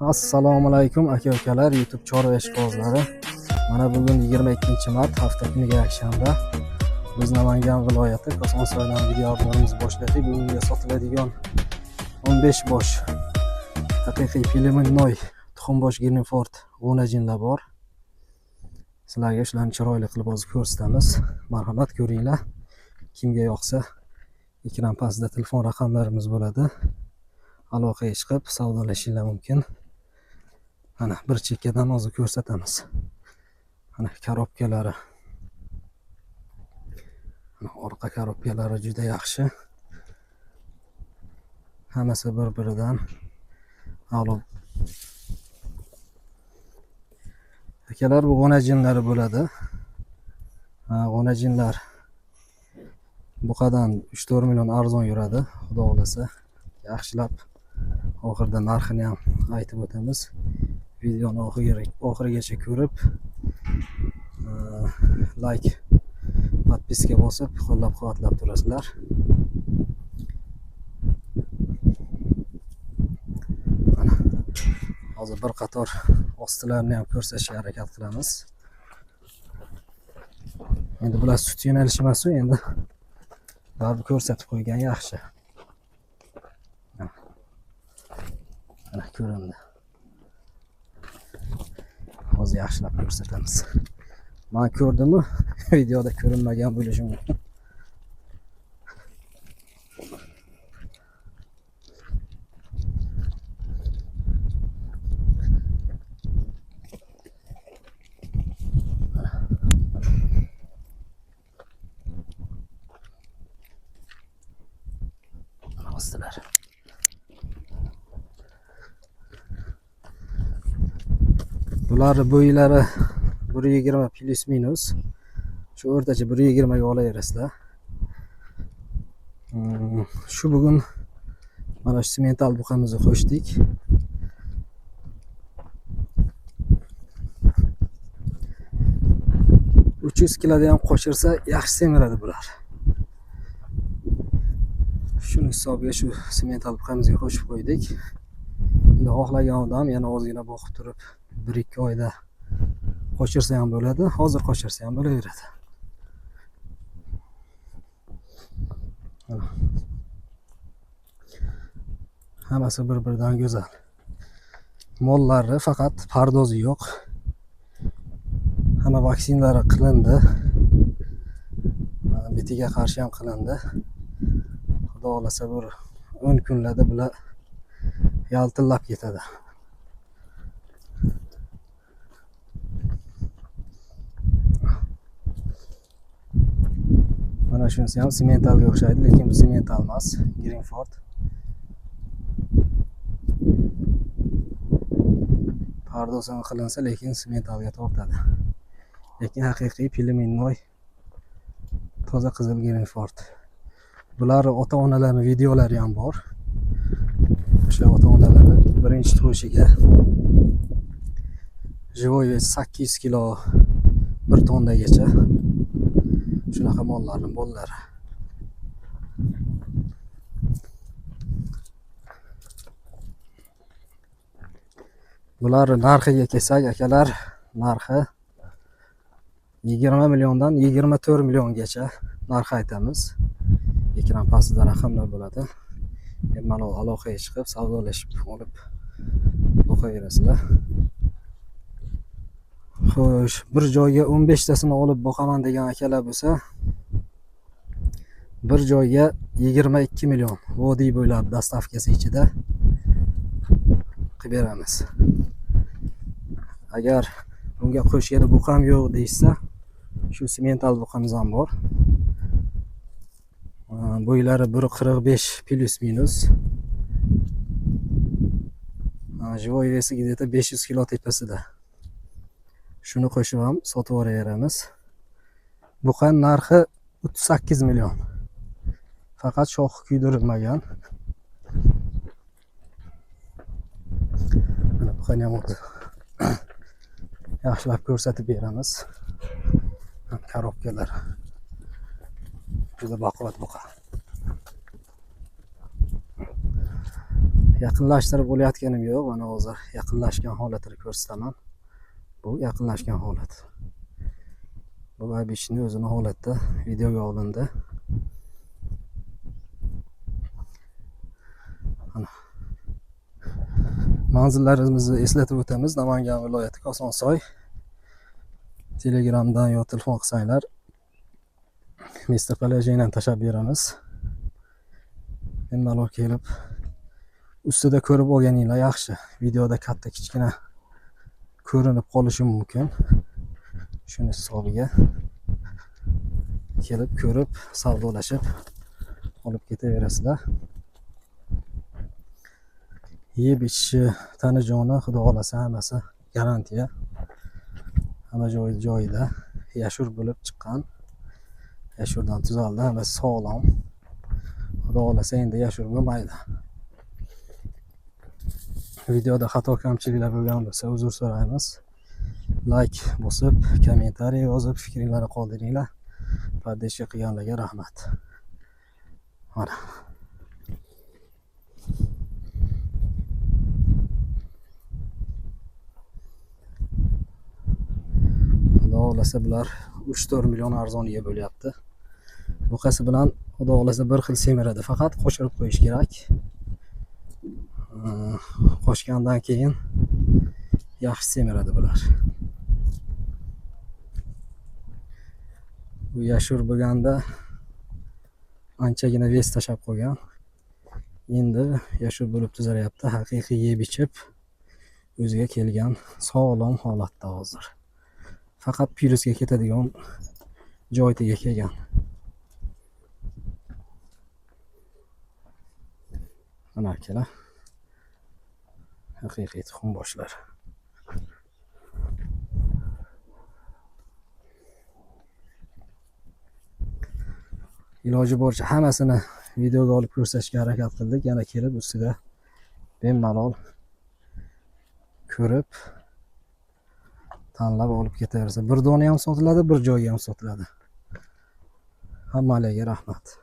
Assalomu alaykum aka ukalar, YouTube chorva ishqibozlari. Mana bugun 22-mart, hafta kuniga yakshanba. Biz Namangan viloyati Kosonsoydan video obzorimizni boshladik. Bugunga sotiladigan 15 bosh haqiqiy племенной tuxumbosh Greenford g'o'najinlar bor. Sizlarga shularni chiroyli qilib hozir ko'rsatamiz. Marhamat, ko'ringlar. Kimga yoqsa, ekran pastida telefon raqamlarimiz bo'ladi. Aloqaga chiqib savdolashinglar mumkin. Mana bir chekkadan hozir ko'rsatamiz. Mana korobkalari. Mana orqa korobkalari juda yaxshi. Hammasi bir-biridan a'lo. Akalar, bu g'o'najinlari bo'ladi. G'o'najinlar buqadan 3-4 million arzon yuradi, xudo xohlasa. Yaxshilab oxirida narxini ham aytib o'tamiz. Videoni oxirigacha ko'rib, like, подписка bosib, qo'llab-quvvatlab turasizlar. Mana hozir bir qator ostilarini ham ko'rsatishga harakat qilamiz. Endi bular sut yo'nalishi emas-u, endi baribir ko'rsatib qo'ygan yaxshi. Mana ko'rindi. Hozir yaxshilab ko'rsatamiz. Men ko'rdimmi? Videoda ko'rinmagan bo'lishi mumkin. Mana ostilar. Bularni bo'ylari 1.20 plus minus. Shu o'rtacha 1.20 ga olaverasizlar. Shu bugun mana shu semental buqamizni qo'shdik. 300 kiloda ham qo'shirsa yaxshi semiradi bular. Shuni hisobiga shu semental buqamizga qo'shib qo'ydik. Endi xohlagan odam yana ozgina boqib turib 1-2 oyda qo'shirsa ham bo'ladi, hozir qo'shirsa ham bo'laveradi. Hammasi bir-biridan go'zal. Mollari faqat pardozi yo'q. Hamma vaksinalari qilindi. Bitiga qarshi ham qilindi. Xudo xohlasa bir 10 kunlarda bular yaltillab ketadi. Mana shunisi ham sementalga o'xshaydi, lekin bu semental emas, Greenford. Pardoz ham qilinsa, lekin sementalga tortadi. Lekin haqiqiy племенной toza qizil Greenford. Bular ota-onalarining videolari ham bor. O'sha ota-onalari birinchi tug'ishiga живой вес 800 kilo, 1 tonnagacha shunaqa mollarning bolalari. Bular narxiga kelsak, akalar, narxi 20 milliondan 24 milliongacha narx aytamiz. Ekran pastida raqamlar bo'ladi. Bemalol aloqaga chiqib, savdolashib olib boqaverasizlar. Xo'sh, bir joyga 15 tasini olib boqaman degan akalar bo'lsa, bir joyga 22 million vodiy bo'ylab dastavkasi ichida qilib beramiz. Agar bunga qo'shgani buqam yo'q deyishsa, shu semental buqamiz ham bor. Bo'ylari 1.45 plus minus. Живой веси где-то 500 kilo tepasida. Shuni qo'shib ham sotib yuboraveramiz. Buqan narxi 38 million. Faqat shoxi kuydirilmagan. Mana buqani ham o'zi yaxshilab ko'rsatib beramiz. Korobkalar. Juda baquvvat buqa. Yaqinlashtirib bo'layotganim yo'q. Mana hozir yaqinlashgan holatini ko'rsataman. Bu yaqinlashgan holat. Bu обычный o'zini holatda videoga olindi. Mana manzillarimizni eslatib o'tamiz. Namangan viloyati Kosonsoy. Telegramdan yo telefon qilsanglar местоположение tashlab beramiz. Bemalol kelib ustida ko'rib olganinglar yaxshi. Videoda katta kichkina ko'rinib qolishi mumkin. Shuni hisobiga kelib ko'rib, savdolashib olib ketaverasizlar. Yeb ichishi, tani joni xudo xohlasa hammasi garantiya. Hamma joyi joyida yashur bo'lib chiqqan. Yashurdan tuzaldi, hammasi sog'lom. Xudo xohlasa endi yashur bo'lmaydi. Videoda xato kamchiliklar bo'lgan bo'lsa uzr so'raymiz. Like bosib, kommentariy yozib, fikringlarni qoldiringlar. Поддержка qilganlarga rahmat. Mana. Xudo xohlasa bular 3-4 million arzoniga bo'lyapti. Buqasi bilan xudo xohlasa bir xil semiradi. Faqat qo'shirib qo'yish kerak. Qo'shgandan keyin yaxshi semiradi bular. Bu yashur bo'lganda anchagina vес tashlab qo'ygan. Endi yashur bo'lib tuzalyapti. Haqiqiy yeb ichib o'ziga kelgan sog'lom holatda hozir. Faqat plyusga ketadigan joytiga kelgan. Mana akalar. Haqiqiy tuxumboshlar. Iloji boricha hammasini videoga olib ko'rsatishga harakat qildik. Yana kelib ustida bemalol ko'rib tanlab olib ketaversa. Bir dona ham sotiladi, bir joyga ham sotiladi. Hammalarga rahmat.